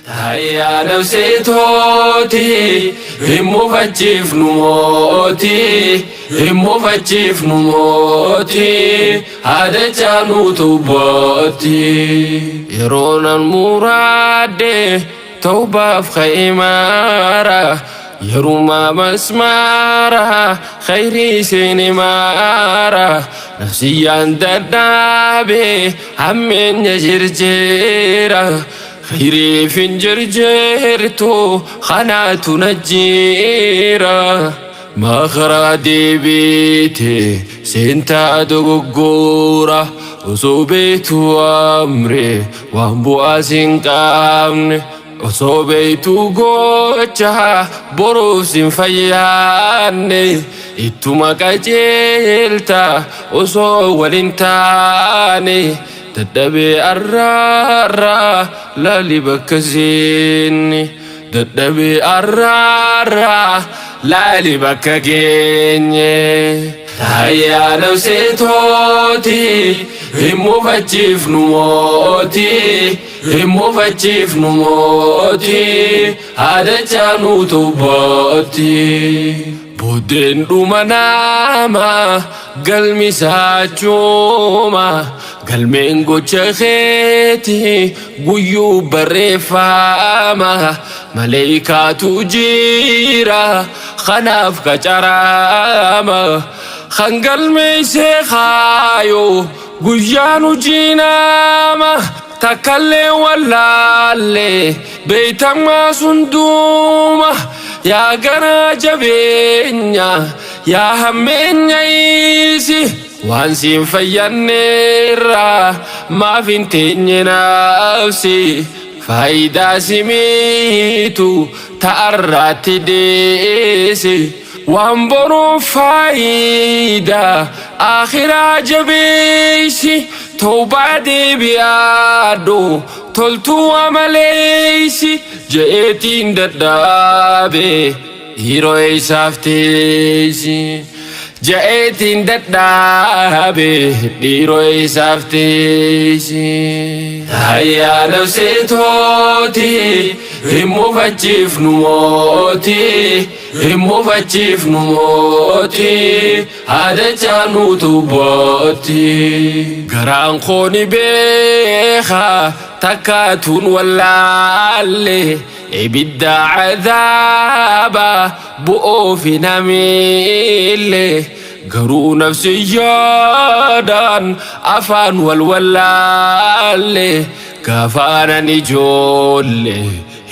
Taayyaa nafseetooti hin mufachiifnu mootii hin mufachiifnu mootii haada caanuutu bootti. Yeroo nan muraadde tawbaaf ka'imaara yeruma masmaara khayrii seenimaara nafsiyyaan dadhaabe hammeenya jirjeera. Khayriif hin jirjeertu kanaatu na jira. Makaraa deebiite seentaa dogoggora osoo beektu amre waan bu'aa sin qabne osoo beektu gocha boruuf sin fayyaanne ittuma qajeelta osoo walin taane dadhabee arraarraa laali bakka seenne dadhabee arraarraa laali bakka geenye. Taayyaa nafseetooti hin mufachiifnu mootii hin mufachiifnu mootii haada caanuutu bootti. Booddeen dhuma nama galmi isaa achuma galmeen gocha keeti guyyuu barreeffama maleeykaatu jira kanaaf qacarama kan galmeessee kaayo guyyaan hojii nama takkallee wallaalle beeytamaa sunduuma yaa garaa jabeenya yaa hammeenya isi waan siin fayyanneerraa maaf hin teenye nafsi faayidaa simiitu ta'arraatti deesse waan boruuf faayidaa akhiraa jabeessi tawbaa deebi'aadhu toltuu amaleessi je'eetiin dadhaabe dhiiroo eessaaf teessi je'eetiin dadhaabe dhiiroo eessaaf teessi. Taayyaa nafseetooti hin mufachiifnu mootii hin mufachiifnu mootii haada caanuutu bootti. Garaan koo ni beeka takkaatuun wallaalle ibidda cadaaba bu'uufi namiille garuu nafsiyyaadhaan afaan wal wallaalle gaafaanan ijoolle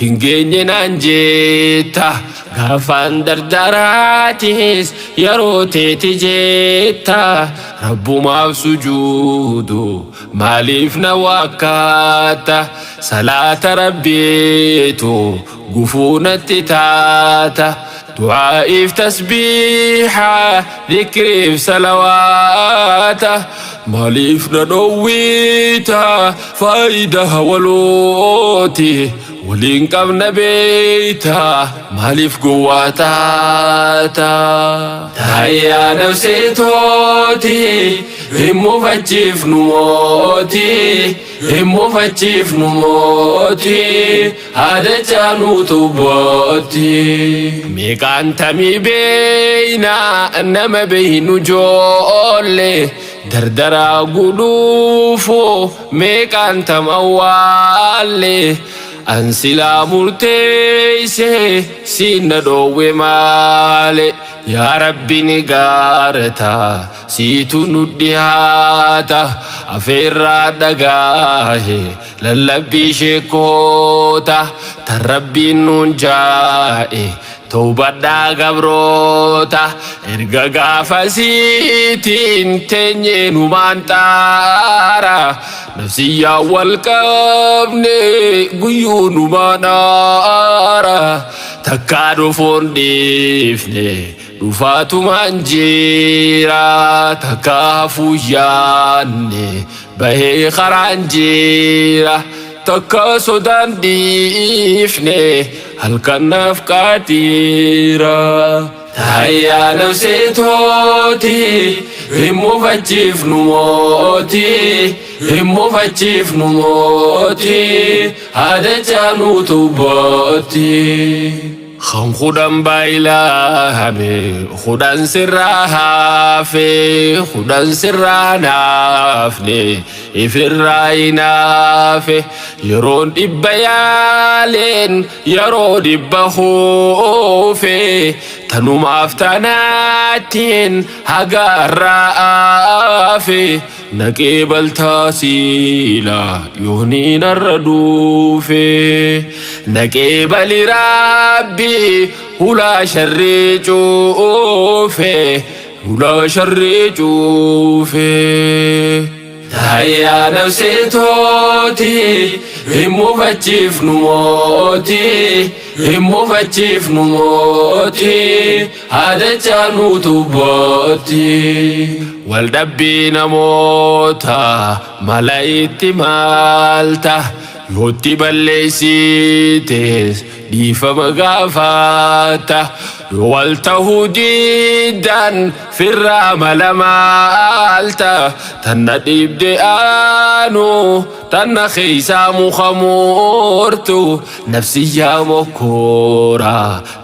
hin geenye naan jetta gaafaan dardaraatis yeroo teeti jetta rabbumaaf sujuudu maaliif na wakkaata salaata rabbiitu gufuu natti taata du'aa'iif tasbiiha dhikriif salawaata maaliif na dhowwiita faayidaa walooti waliin qabna beeyta maaliif gowwaa taata. Taayyaa nafseetooti hin mufachiifnu mootii hin mufachiifnu mootii haada caanuutu bootti. Meeqaan tamii beeyna nama beeynu joolle dardaraa guluufu meeqaan tam awwaalle an silaa murteeyse siin na dhoowwe maale yaa rabbi ni gaarata siitu nu dhihaata afeerraa dhagaahe lallabbii sheekoota tan rabbiin nuun jaa'e tawbadhaa gabroota erga gaafasiitiin teenyee numaan xaara nafsiyyaa wal qabne guyyuu numaan aara takkaa dhufuun dhiifne dhufaatumaan jira takkaa hafuu yaanne bahee karaan jira takka sodaan dhiifne halkan naaf qaatiira. Taayyaa nafseetooti Hin mufachiifnu mootii, hin mufachiifnu mootii, haadachaa nuutu bootti. Kan 10 baay'ilame 10 sirraa hafe 10 sirraa naafne ifirraa hinaafe yeroon 100 yaaleen yeroo 100 huufe tanumaaf tanaattiin hagaarraa aafe Naqee baltaa siila yoonii narra duufe. Naqee bali raabbi hulaa sharrii cuufe. Hulaa sharrii cuufe. Taayyaa nafsee tooti hin mufachiifnu mooti hin mufachiifnu mooti. Haadachaa nuutu bootti. Waldhabbii namoota mala itti maalta yootti balleessites dhiifama gaafatta yoo wal tahuu diddan firraa mala maalta tanna dhibde aanu tanna keeysaa muka murtu nafsiyyaa mokkoora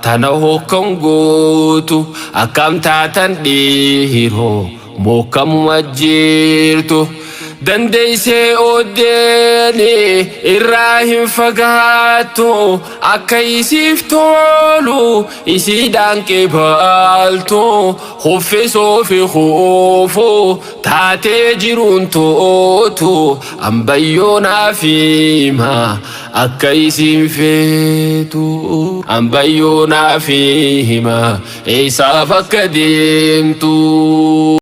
Tana hokkan gootu akkam taatan dhiiroo mookkamuma jirtu. Dandeessee ooddeeni irraa hin fagaattu akka isiif tolu isiidhaan qibaaltu kuffisuu fi kuufuu taatee jiruun tootu ambayyoo naaf hima akka isiin feetu ambayyoo naaf hima eessaaf akka deemtu.